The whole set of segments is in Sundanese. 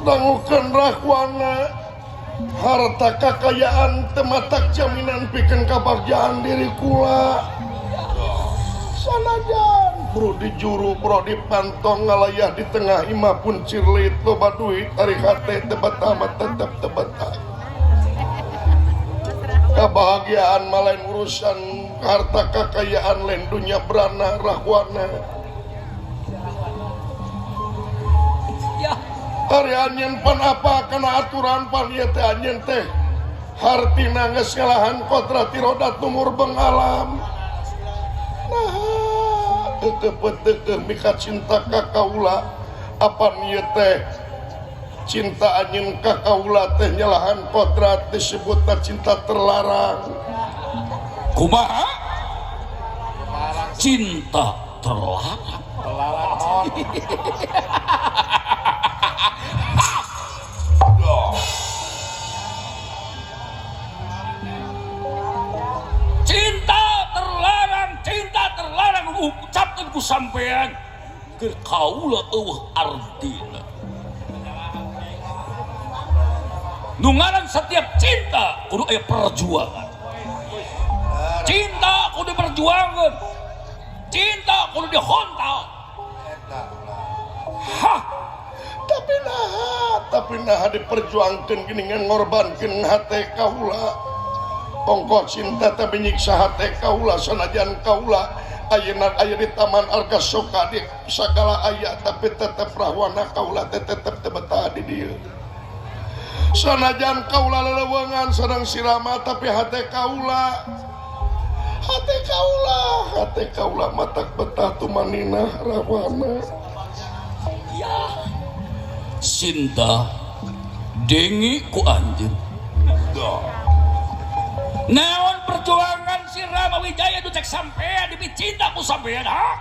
Dangukeun Rahwana harta kakayaan teu matak jaminan pikeun kabagjaan diri kula. Sanajan bro di juru bro di pantong ngalayah di tengah imah pun cirlit loba duit ari hate teu betah mah tetep teu betah. Kebahagiaan mah lain urusan harta kakayaan lain dunya berana Rahwana. Ya. Ari anjeun pan apa kana aturan pan ieu teh anjeun teh hartina geus ngalahan kodrat irodat numur bengalam. Nah, teu mika cinta ka kaula apan ieu teh cinta anjeun ka kaula teh nyalahan kodrat disebutna cinta terlarang. Kumaha? Cinta terlarang. Terlarang. Cinta terlarang, cinta terlarang ucapkeun ku sampean keur kaula eueuh artina. Nu ngaran setiap cinta kudu aya perjuangan. Cinta kudu diperjuangkeun. Cinta kudu dihontal. Hah, tapi nah diperjuangkeun geuningan ngorbankeun hate kaula. Ongkoh cinta tapi nyiksa hate kaula sanajan kaula ayeuna aya di Taman Arga Soka di sagala aya tapi tetep Rahwana kaula teh tetep teu betah di dieu. Sanajan kaula leleuweungan sareng si Rama tapi hate kaula hate kaula hate kaula matak betah tumaninah Rahwana. Ya. Cinta dengi ku anjeun. Naon perjuangan si Rama Wijaya nu cek sampean demi cinta ku sampean ha?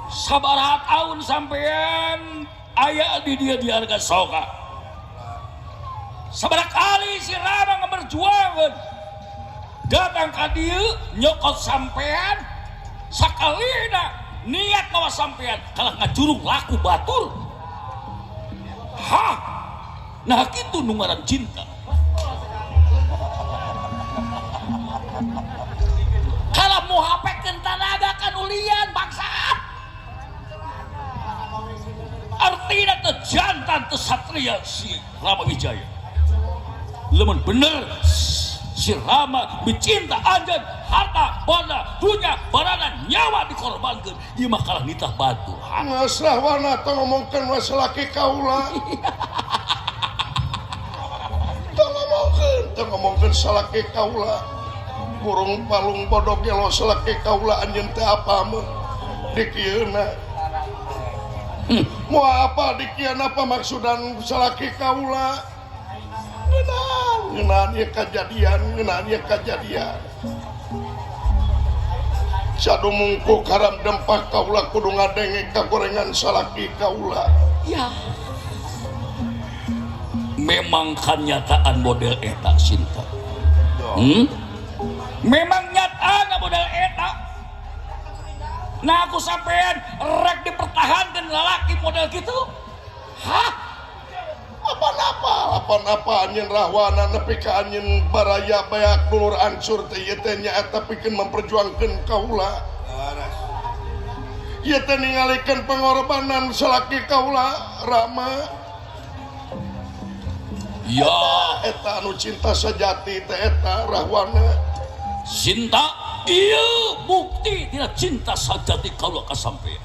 Sabaraha taun sampean aya di dieu di Arga Soka. Sabaraha kali si Rama ngaberjuangan datang ka dieu nyokot sampean sakalina niat mawa sampean kalah ngajurung laku batur. Hah? Nah kitu nu ngaran cinta. Kalau mau hapekeun tanaga kan ulian bangsat. Artina teu jantan teu satria si Rama Wijaya. Lamun bener si Rama mencinta anjeun harta banda dunya barana nyawa dikorbankeun ieu mah kalah nitah batu. Geus Rahwana tong ngomongkeun we salaki kaula. Tong ngomongkeun, tong ngomongkeun salaki kaula. Burung palung bodog gelo salaki kaula anjeun teh apa meuh dikieuna. Moal apa dikieuna apa maksudan salaki kaula. Ngeunaan, ngeunaan ieu kajadian, ngeunaan ieu kajadian. Cadu mungkuk haram dempak kaula kudu ngadenge kagorengan salaki kaula. Ya. Memang kenyataan model eta cinta. Memang nyata model eta. Nah aku sampean rek dipertahankan lalaki model gitu. Hah? Apa-apa, apa-apa anjeun Rahwana nepi ka anjeun baraya bayak dulur ancur teh ieu teh nyaeta pikeun memperjuangkeun kaula. Ieu teh ningalikeun pengorbanan salaki kaula Rama. Ya, eta anu cinta sejati teh eta Rahwana. Cinta ieu bukti tidak cinta sejati kaula ka sampean.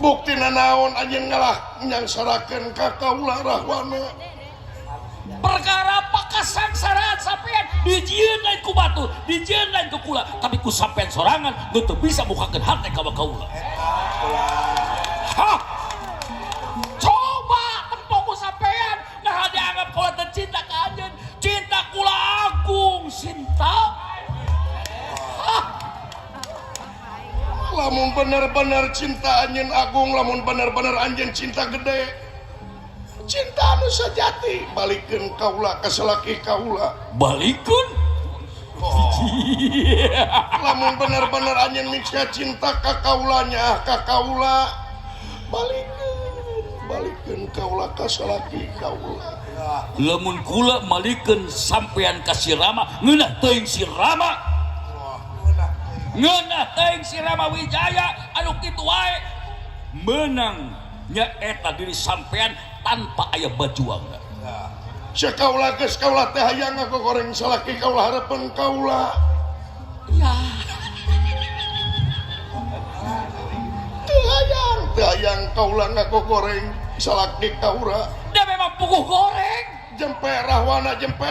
Bukti naon anjeun ngalah nyangsarakeun ka kaula Rahwana. Perkara pakasangsaraan sampean dijieun lain ku batur, dijieun lain ku kula, tapi ku sampean sorangan nu teu bisa mukakeun hate ka kaula. Hah? Coba tempo ku sampean nah dianggap kaula teh cinta ka anjeun, cinta kula agung cinta. Hah? Lamun bener-bener cinta anjeun agung, lamun bener-bener anjeun cinta gede, cinta anu sejati, balikeun kaula ka salaki kaula. Balikeun? Oh. Lamun bener-bener anjeun miksa cinta ka kaulanya, ka kaula, balikeun, Balikeun kaula ka salaki kaula. Lamun kula malikeun sampean ka si Rama, ngeunah teuing si Rama. Ngeunah teuing si Rama Wijaya anu kitu wae meunang nyaeta diri sampean tanpa aya bajuangna. Sia kaula geus kaula teh hayang ngagoreng salaki kaula hareupeun kaula. Ya. Teu hayang, teu hayang kaula ngagoreng salaki kaula. Da memang puguh goreng. Jempe rahwana jempe.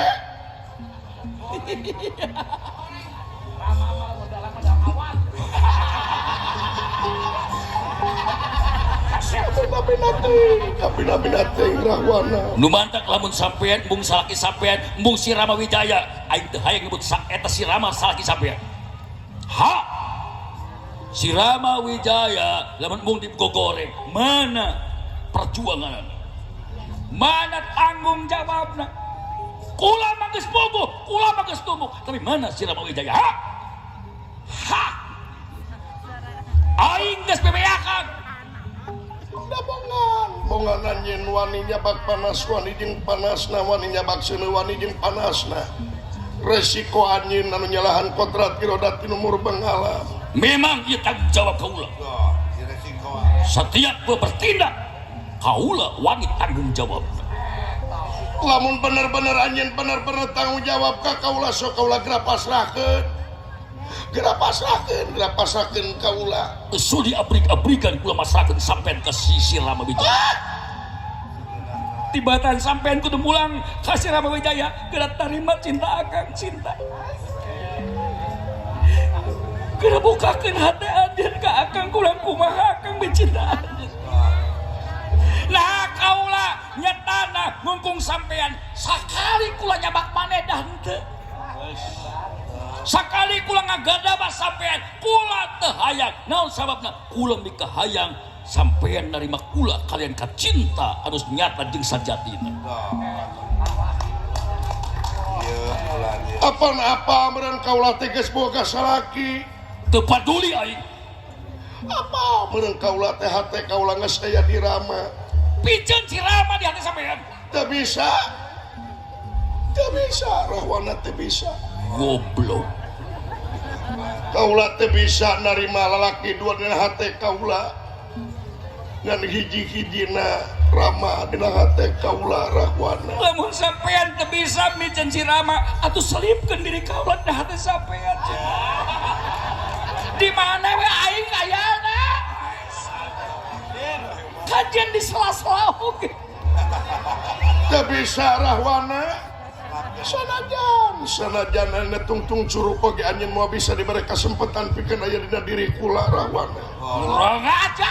Nu mantak lamun sampean embung salaki sampean embung si Rama Wijaya aing teu hayang nyebut eta si Rama salaki sampean. Ha! Si Rama Wijaya lamun embung digogoreng mana perjuanganna? Mana tanggung jawabna? Kula mah geus puguh, kula mah geus tumbuk, tapi mana si Rama Wijaya? Ha! Ha! Aing geus bebeakan. Bongan anjeun wani nyabak panas wani jeung panasna wani nyabak seuneu wani jeung panasna. Resiko anjeun anu nyalahan kodrat irodat tinu murbeng alam. Memang ieu tanggung jawab kaula. Setiap gua bertindak kaula wani tanggung jawab. Lamun bener-bener anjeun bener-bener tanggung jawab ka kaula sok kaula geura pasrahkeun. Geura pasrahkeun, geura pasrahkeun kaula. Sudi abrik-abrikan kula masrahkeun sampean ka si Rama Wijaya. Tibatan sampean kudu mulang ka si Rama Wijaya, geura tarima cinta akang cinta. Geura bukakeun hate anjeun ka akang kurang kumaha akang mencinta anjeun. Nah kaula nyetana ngungkung sampean sakali kula nyabak maneh dah henteu. Sakali kula ngagadaba sampean kula teu hayang. Naon sababna? Kula mikahayang sampean narima kula kalian ka cinta anu nyata jeung sajatina. Apa-apa meureun kaula teh geus boga salaki. Teu paduli aing. Apa meureun kaula teh hate kaula geus aya di Rama. Piceun si Rama di hati sampean. Teu bisa. Teu bisa, rahwana teu bisa. Goblok. Kaula teu bisa narima lalaki dua dina hate kaula. Ngan hiji-hijina Rama dina hate kaula rahwana. Lamun sampean teu bisa miceun si Rama atuh selipkeun diri kaula dina hate sampean. Di mana we aing ayana? Kajian di sela-sela oge. Teu bisa rahwana. Sanajan, sanajan ane tungtung curug oge anjeun moal bisa diberi kesempatan pikeun aya dina diri kula rahwana. Urang aja.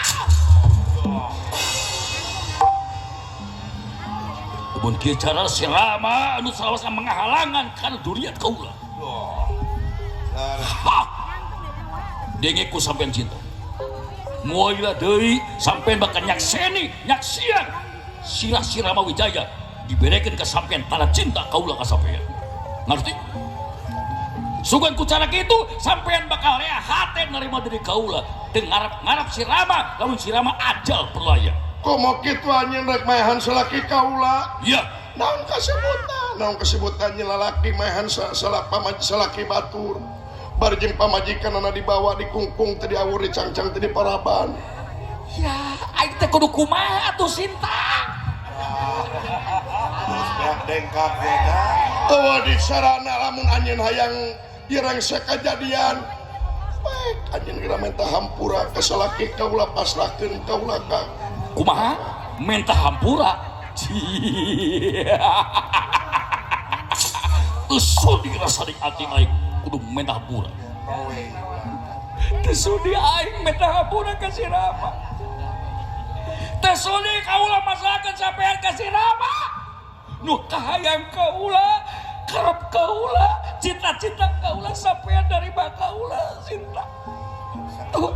Mun kieu cara si Rama anu salawasna menghalangan kana duriat kaula. Ha! Denge ku sampean cinta. Moal deui sampean bakal nyakseni, nyaksian sirah si Rama Wijaya diberikan ke sampean tanda cinta kaula ka sampean. Ngerti? Sugan ku cara kitu sampean bakal rea hate narima diri kaula teu ngarep-ngarep si Rama lamun si Rama ajal perlaya. Komo kitu anjeun rek maehan salaki kaula? Iya. Naon kasebutan? Naon kasebutan lalaki maehan salaki batur. Bar jeung pamajikanana dibawa dikungkung teu diawur dicangcang teu diparaban. Ya, aing teh kudu kumaha atuh Sinta? Dengkak dengkak. Oh di sarana lamun anjeun hayang dirangsa kajadian. Baik anjeun geura menta hampura ka salaki kaula pasrahkeun kaula ka. Kumaha? Menta hampura. Teu sudi rasa di ati aing kudu menta hampura. Teu sudi aing menta hampura ka si Rama. Teu sudi kaula masrahkeun sampean ka si Rama. Nu kahayang kaula, karep kaula, cita-cita kaula sampean dari kaula cinta. Tuh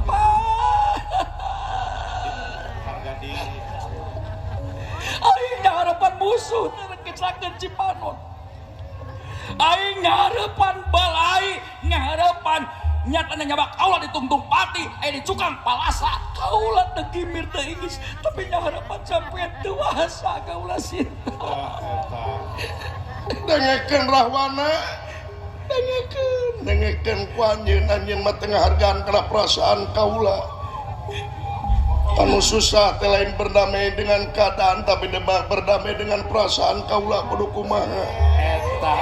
aing ngaharepan musuh terkeclakeun Cipanon. Aing ngaharepan balai, ngaharepan nyatana nyabak kaula ditungtung pati, aya di cukang palasa. Kaula teu gimir teu ingis, tapi ngaharepan sampean Teu wasa kaula Sinta. Tah eta. Dengekeun Rahwana, dengekeun, dengekeun ku anjeun, anjeun mah teu ngahargaan kana perasaan kaula. Anu susah teh lain berdamai dengan keadaan, tapi berdamai dengan perasaan kaula kudu kumaha. Eta.